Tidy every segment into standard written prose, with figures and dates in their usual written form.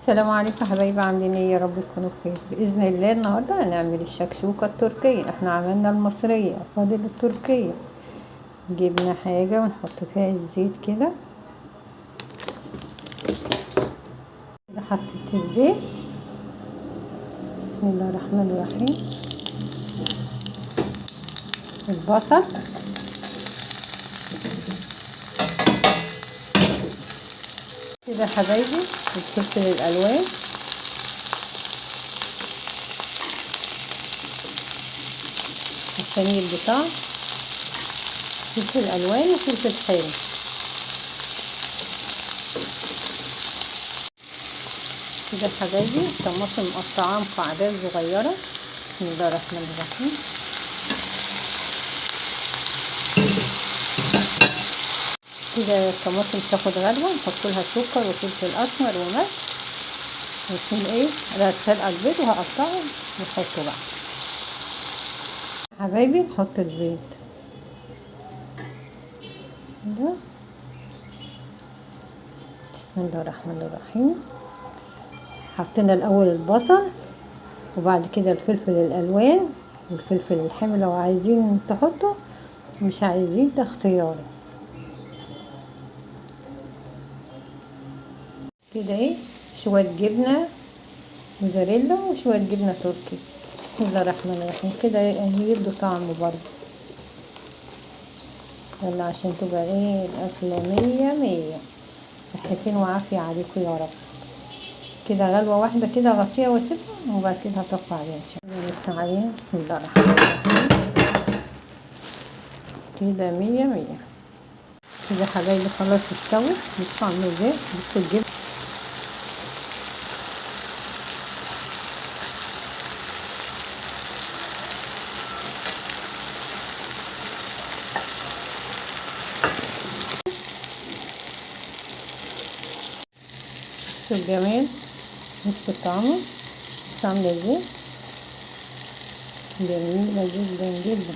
السلام عليكم حبايبي، عاملين ايه؟ يا رب تكونوا بخير باذن الله. النهارده هنعمل الشكشوكه التركية. احنا عملنا المصرية، فاضل التركية. جبنا حاجة ونحط فيها الزيت كده. حطيت الزيت، بسم الله الرحمن الرحيم. البصل، كده حبايبي، الفلفل الالوان، عشان يدي طعم. فلفل الوان وفلفل حامي. كده حبايبي الطماطم مقطعاه مكعبات صغيرة. بسم الله الرحمن الرحيم. كده الطماطم تاخد غلوه، نحط لها سكر وفلفل اسمر وملح. ويكون ايه، انا هسلق البيض وهقطعه ونحطه بقى حبايبي. نحط البيض ده، بسم الله الرحمن الرحيم. حطينا الاول البصل وبعد كده الفلفل الالوان والفلفل الحامي لو عايزين تحطوا، مش عايزين ده اختياري. كده ايه، شوية جبنه موزاريلا وشوية جبنه تركي. بسم الله الرحمن الرحيم. كده يدوا طعم برضه. يلا عشان تبقى ايه الاكلة مية مية. صحتين وعافيه عليكم يا رب. كده غلوه واحدة كده اغطيها واسيبها، وبعد كده هطفي عليها ان شاء الله. نفتح عليها، بسم الله الرحمن الرحيم. كده مية مية. كده حبايبي خلاص استوت. بصوا عامله ازاي، بصوا الجبنة. بصوا الجمال، بصوا طعمه عامله ازاي، جميلة جدا جدا.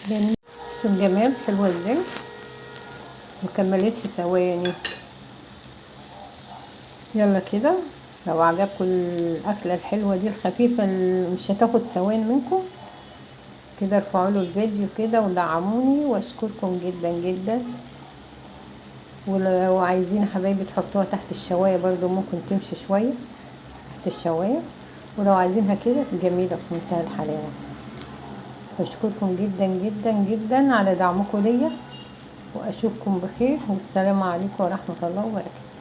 جميل. بصوا الجمال حلوة ازاي، مكملتش ثواني. يلا كده لو عجبكم الاكلة الحلوة دي الخفيفة اللي مش هتاخد ثواني منكم، كده ارفعوا له الفيديو كده ودعموني، واشكركم جدا جدا. ولو عايزين حبايبي تحطوها تحت الشوايه برضو ممكن تمشي شوية تحت الشوايه، ولو عايزينها كده جميلة في منتهى الحلاوة. بشكركم جدا جدا جدا على دعمكم ليا، واشوفكم بخير، والسلام عليكم ورحمة الله وبركاته.